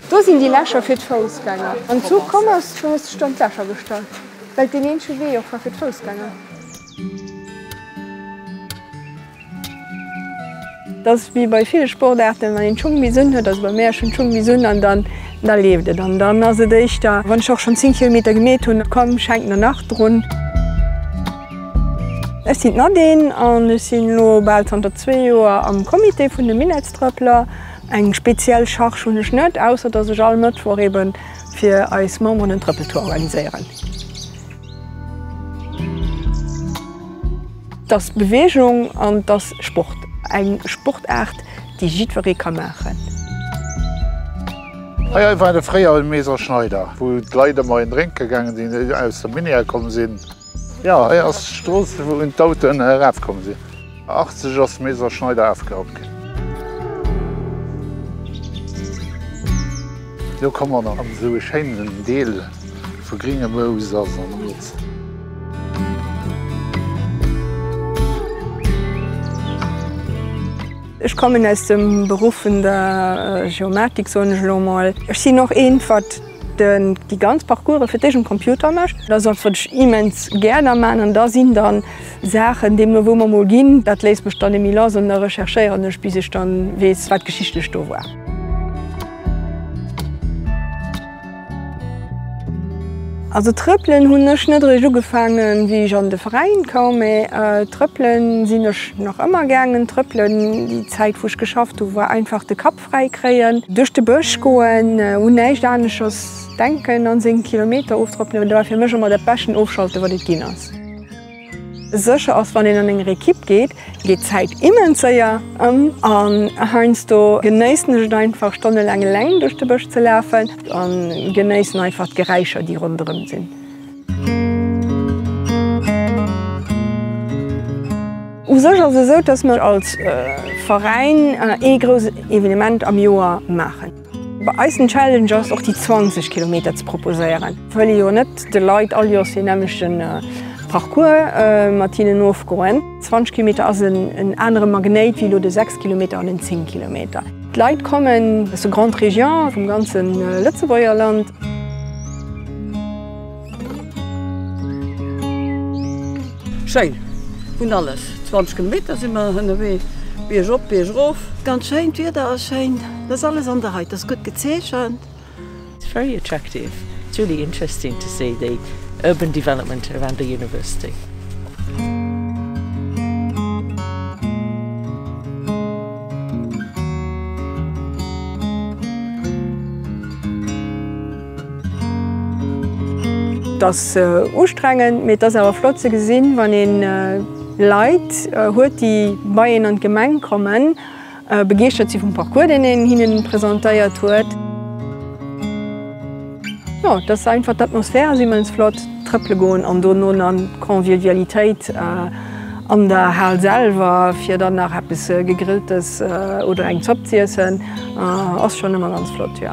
Do sinn déi Lächer fir d'Foussgänger. Wann Zuch komm ass, du hues dech do an d'Lächer gestallt, well et deen eenzege Wee och war fir d'Foussgänger. Et ass wéi bei ville Sportaarten, wann een d'Schung bis un huet, also bei mär, ech hunn d'Schung bis un an dann, da leeft et. An dann ass et éischter, wann ech och schonn 10 Kilometer gemeet hunn, komm, ech hänken der nach drun. Ech sinn d'Nadine an ech sinn elo bal zanter zwee Joer am Comité vun de Minettstrëppler. Eng speziell Charge hunn ech net, ausser dass ech all Mëttwoch eben fir eis Memberen en Trëppeltour organiséieren. Et ass Beweegung an et ass Sport. Eng Sportaart, déi jiddweree ka maachen. Hei war de fréiere Maison Schneider, wou d'Leit ëmmer een drénke gaangen sinn, déi aus der Minière komm sinn. Jo, hei ass d'Strooss, wou d'Autoen erafkomm sinn. 80 ass d'Maison Schneider afgerappt ginn. Lo komme mer an esou e schéinen Deel vu Gringemous ass an Nuets. Ech kommen aus dem Beruff vun der Geomatik, soen ech elo emol. Ech sinn och eent, wat den déi ganz Parcourse fir d'éischt um Computer mécht. Dat ass eppes, wat ech immens gär da man. An da sinn dann Saachen, deemno wou mer mol ginn, dat léisst mech dann némmi lass an da recherchéieren ech, bis ech dann weess, wat geschichtlech do war. Also trëppelen hunn ech net eréischt ugefaangen, wéi ech an de Veräin koum, mä trëppelen sinn ech nach ëmmer gaangen. Trëppelen, déi Zäit wou ech geschafft hu war einfach de Kapp fräi kréien, duerch de Bësch goen, un näischt aneschters denken an seng Kilometer oftrëppelen, dat war fir mech ëmmer dat beschten Ofschalten, wat et ginn ass. Sécher ass, wann een an enger Ekipp geet, geet d'Zäit immens séier ëm an heiansdo genéissen ech et einfach stonnelaang eleng duerch de Bësch ze lafen an genéissen einfach d'Geräischer déi ronderëm sinn. U sech ass et esou, dass mer als Veräin ee grousst Evenement am Joer maachen. Bei eis den Challenge ass och déi 20 Kilometer ze proposéieren. Wëll ee jo net de Leit all Joers deen nämmlechten Parcours mat hinnen ofgoen. 20 Kilometer ass en anere Magnéit wéi elo de 6 Kilometer an den 10 Kilometer. D'Leit kommen aus der Grande Région, vum ganze Lëtzebuerger Land. Schéin, hunn alles, 20 Kilometer si mer ënnerwee, Bierg op, Bierg erof. Ganz schéin, d'Wieder ass schéin, et ass alles an der Rei, et ass gutt gezeechent. It's very attractive, it's really interesting to see the urban development around the university. Et ass ustrengend, mee et ass awer flott ze gesinn, wann een Leit huet, déi bei een an d'Gemeng kommen, begeeschtert si vum Parcours, deen een hinnen presentéiert huet. Jo, et ass einfach, d'Atmosphär ass immens flott, trëppele goen an dono nach d'Convivialitéit an der Hal selwer, fir dann nach eppes Gegrilltes oder eng Zopp z'iessen, ass schonn ëmmer ganz flott, jo.